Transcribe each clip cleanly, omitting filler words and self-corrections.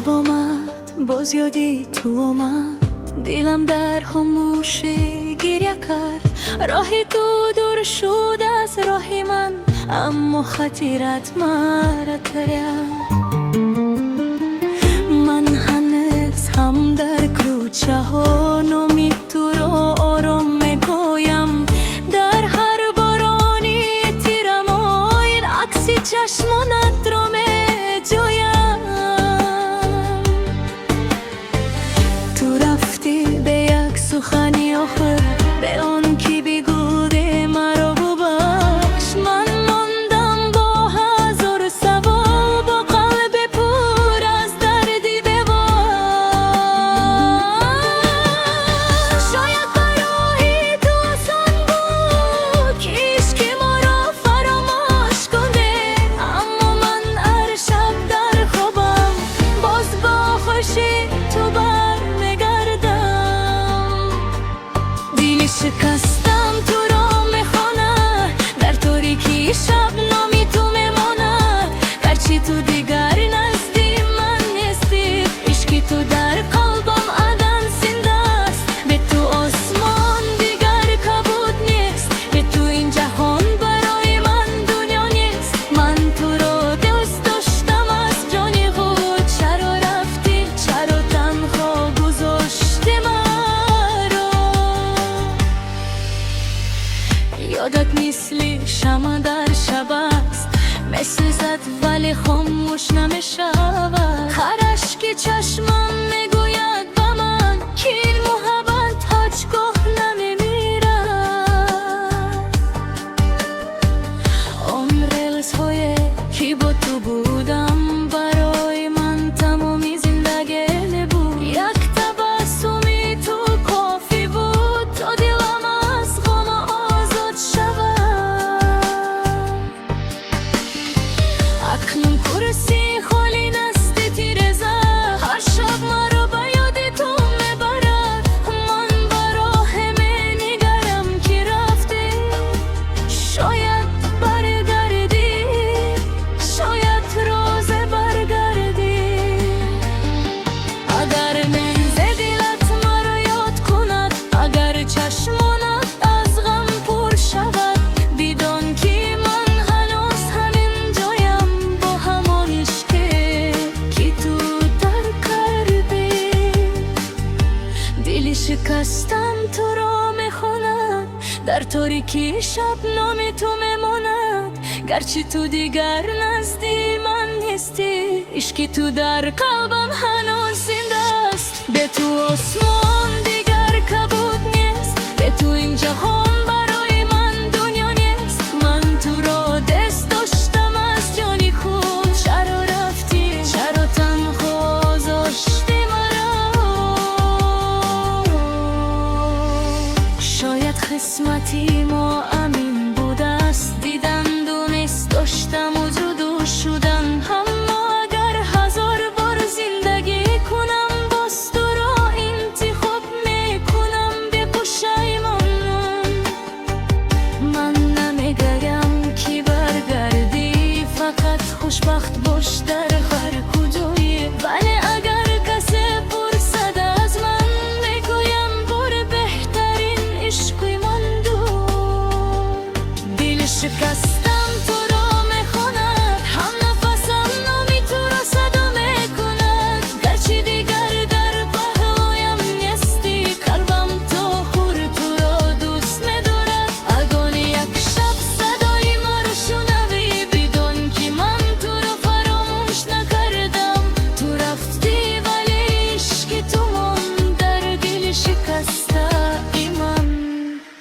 Шаб омад, боз ёди ту омад. Дилам дар хомӯшӣ гиря кард. Роҳи ту дур шуд аз роҳи ман, аммо хотират маро тард. Ман ҳанӯз ҳам дар кӯчаҳо номи туро ором мегӯям. Дар ҳар борони тирамоҳ акси чашмонатро меҷӯям. Ту рафтӣ бе як сухани охир, бе он ки бигӯӣ маро бубахш. Ман мондам бо ҳазор савол, бо қалби пур аз дарди бевош. Шояд барои ту осон буд, ки ишқи моро фаромӯш кунӣ, аммо ман ҳар шаб дар хобам боз бо хуршеди ту бармегардам. Дили шикастам туро мехонад, дар торикии шаб номи ту мемонад. Гарчи ту дигар назди ман нестӣ, ишқи ту дар қалбам абадан зинда аст. Бе ту осмон дигар кабуд нест, бе ту ин ҷаҳон барои ман дунё нест. Ман туро дӯст доштам аз ҷони худ. Чаро рафтӣ, чаро танҳо гузоштӣ маро? Ёдат мисли шамъ дар шаб аст, месӯзад, вале хомӯш намешавад. Ҳар ашки чашмам мегӯяд ба ман, ки ин муҳаббат ҳеҷгоҳ намемирад. Он рӯзҳое ки бо ту будам, барои ман тамоми зиндагӣ буд. Як табассуми ту кофӣ буд, то дилам аз ғам озод шавад. Акнун курсии холӣ назди тиреза ҳар шаб маро ба ёди ту мебарад. Ман ба роҳе менигарам, ки рафтӣ. Шояд баргардӣ, шояд рӯзе баргардӣ. Агар лаҳзае дилат маро ёд кунад, агар чашмонат аз ғам пур шавад, бидон, ки ман ҳанӯз ҳамин ҷоям, бо ҳамон ишқе, ки ту тарк кардӣ. Дили шикастам туро мехонад, дар торикии шаб номи ту мемонад. Гарчи ту дигар назди ман нестӣ, ишқи ту дар қалбам ҳанӯз зинда аст. Бе ту осмон дигар кабуд нест, бе ту ин ҷаҳон барои ман дунё нест. Ман туро дӯст доштам аз ҷони худ. Чаро рафтӣ, чаро танҳо гузоштӣ маро? Шояд қисмати мо ҳамин будааст: дидан, дӯст доштам ва ҷудо шудан. Аммо агар ҳазор бор зиндагӣ кунам, боз туро интихоб мекунам бепушаймонам. Ман намегӯям, ки баргардӣ, фақат хушбахт бош дар ҳар куҷое. Вале агар касе пурсад аз ман, мегӯям: бур беҳтарин ишқи ман буд. Дили шикастам туро мехонад, ҳамнафасам номи туро садо мекунад. Гарчи дигар дар паҳлӯям нестӣ, қалбам то охир туро дӯст медорад. Агар як шаб садои маро шунавӣ, бидон, ки ман туро фаромӯш накардам. Ту рафтӣ, вале ишқи ту монд дар дили шикастаи ман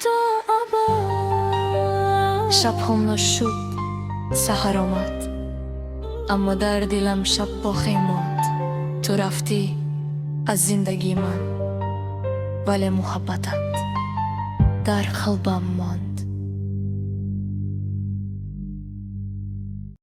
то абад. Шаб хомӯш шуд, саҳар омад, аммо дар дилам шаб боқӣ монд. Ту рафтӣ аз зиндагии ман, вале муҳаббатат дар қалбам монд.